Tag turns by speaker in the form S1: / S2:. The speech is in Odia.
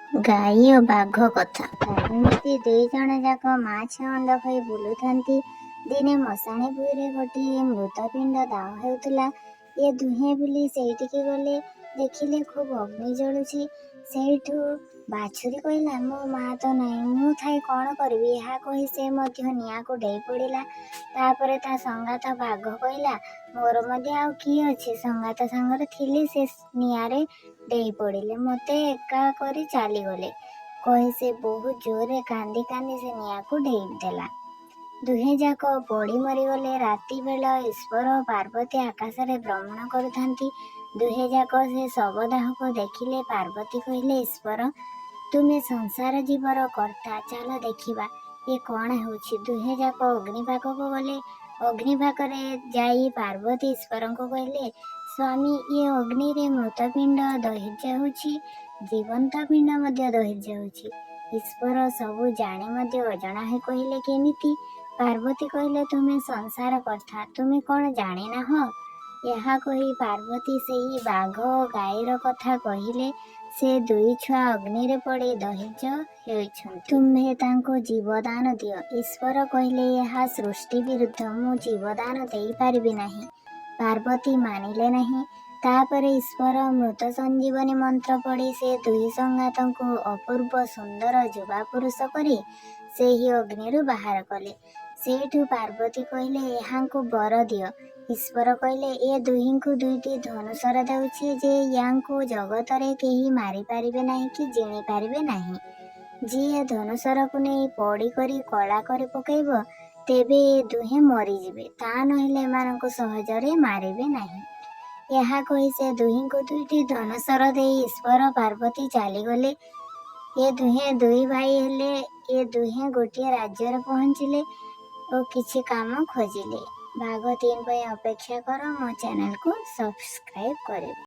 S1: ଗାଈ ଓ ବାଘ କଥା। ଏମିତି ଦୁଇଜଣ ଯାକ ମା ଛେଅଣ୍ଡ ହୋଇ ବୁଲୁଥାନ୍ତି। ଦିନେ ମଶାଣି ଭୂଇଁରେ ଗୋଟିଏ ମୃତପିଣ୍ଡ ଦାହ ହେଉଥିଲା। ଏ ଦୁହେଁ ବୁଲି ସେଇଠିକି ଗଲେ। ଦେଖିଲେ ଖୁବ୍ ଅଗ୍ନି ଜଳୁଛି। ସେଇଠୁ ବାଛୁରୀ କହିଲା, "ମୋ ମା ତ ନାହିଁ, ମୁଁ ଥାଇ କ'ଣ କରିବି?" ଏହା କହି ସେ ମଧ୍ୟ ନିଆଁକୁ ଡେଇଁ ପଡ଼ିଲା। ତାପରେ ତା ସଙ୍ଗାତ ବାଘ କହିଲା, "ମୋର ମଧ୍ୟ ଆଉ କିଏ ଅଛି? ସଙ୍ଗାତ ସାଙ୍ଗରେ ଥିଲି, ସେ ନିଆଁରେ ଡେଇଁ ପଡ଼ିଲେ, ମୋତେ ଏକା କରି ଚାଲିଗଲେ।" କହି ସେ ବହୁତ ଜୋରରେ କାନ୍ଦି କାନ୍ଦି ସେ ନିଆଁକୁ ଡେଇଁ ଦେଲା। ଦୁହେଁଯାକ ପୋଡ଼ି ମରିଗଲେ। ରାତି ବେଳ ଈଶ୍ୱର ଓ ପାର୍ବତୀ ଆକାଶରେ ଭ୍ରମଣ କରୁଥାନ୍ତି। ଦୁହେଁଯାକ ସେ ଶବଦାହକୁ ଦେଖିଲେ। ପାର୍ବତୀ କହିଲେ, "ଈଶ୍ୱର, ତୁମେ ସଂସାର ଜୀବର କର୍ତ୍ତା, ଚାଲ ଦେଖିବା ଏ କ'ଣ ହେଉଛି।" ଦୁହେଁଯାକ ଅଗ୍ନି ପାଖକୁ ଗଲେ। ଅଗ୍ନି ପାଖରେ ଯାଇ ପାର୍ବତୀ ଈଶ୍ୱରଙ୍କୁ କହିଲେ, "ସ୍ୱାମୀ, ଏ ଅଗ୍ନିରେ ମୃତପିଣ୍ଡ ଦହ୍ୟ ହେଉଛି, ଜୀବନ୍ତ ପିଣ୍ଡ ମଧ୍ୟ ଦହ୍ୟ ହେଉଛି।" ଈଶ୍ୱର ସବୁ ଜାଣି ମଧ୍ୟ ଅଜଣା ହୋଇ କହିଲେ, "କେମିତି?" ପାର୍ବତୀ କହିଲେ, "ତୁମେ ସଂସାର କର୍ତ୍ତା, ତୁମେ କ'ଣ ଜାଣିନାହଁ?" ଏହା କହି ପାର୍ବତୀ ସେହି ବାଘ ଓ ଗାଈର କଥା କହିଲେ, "ସେ ଦୁଇ ଛୁଆ ଅଗ୍ନିରେ ପଡ଼ି ଦହ୍ୟ ହେଉଛନ୍ତି। ତୁମ୍ଭେ ତାଙ୍କୁ ଜୀବଦାନ ଦିଅ।" ଈଶ୍ୱର କହିଲେ, "ଏହା ସୃଷ୍ଟି ବିରୁଦ୍ଧ, ମୁଁ ଜୀବଦାନ ଦେଇପାରିବି ନାହିଁ।" ପାର୍ବତୀ ମାନିଲେ ନାହିଁ। ତାପରେ ଈଶ୍ୱର ମୃତ ସଞ୍ଜୀବନୀ ମନ୍ତ୍ର ପଢ଼ି ସେ ଦୁଇ ସଙ୍ଗାତଙ୍କୁ ଅପୂର୍ବ ସୁନ୍ଦର ଯୁବା ପୁରୁଷ କରି ସେହି ଅଗ୍ନିରୁ ବାହାର କଲେ। ସେଇଠୁ ପାର୍ବତୀ କହିଲେ, "ଏହାଙ୍କୁ ବର ଦିଅ।" ଈଶ୍ୱର କହିଲେ, "ଏ ଦୁହିଁଙ୍କୁ ଦୁଇଟି ଧନୁଶର ଦେଉଛି ଯେ ୟାଙ୍କୁ ଜଗତରେ କେହି ମାରିପାରିବେ ନାହିଁ କି ଜିଣିପାରିବେ ନାହିଁ। ଯିଏ ଧନୁଶରକୁ ନେଇ ପୋଡ଼ି କରି କଳା କରି ପକାଇବ, ତେବେ ଏ ଦୁହେଁ ମରିଯିବେ, ତା ନହେଲେ ଏମାନଙ୍କୁ ସହଜରେ ମାରିବେ ନାହିଁ।" ଏହା କହି ସେ ଦୁହିଁଙ୍କୁ ଦୁଇଟି ଧନୁଶର ଦେଇ ଈଶ୍ୱର ପାର୍ବତୀ ଚାଲିଗଲେ। ଏ ଦୁହେଁ ଦୁଇ ଭାଇ ହେଲେ। ଏ ଦୁହେଁ ଗୋଟିଏ ରାଜ୍ୟରେ ପହଞ୍ଚିଲେ ଓ କିଛି କାମ ଖୋଜିଲେ। ଭାଗ 3 ପାଇଁ ଅପେକ୍ଷା କର। ମୋ ଚ୍ୟାନେଲକୁ ସବସ୍କ୍ରାଇବ୍ କରିବ।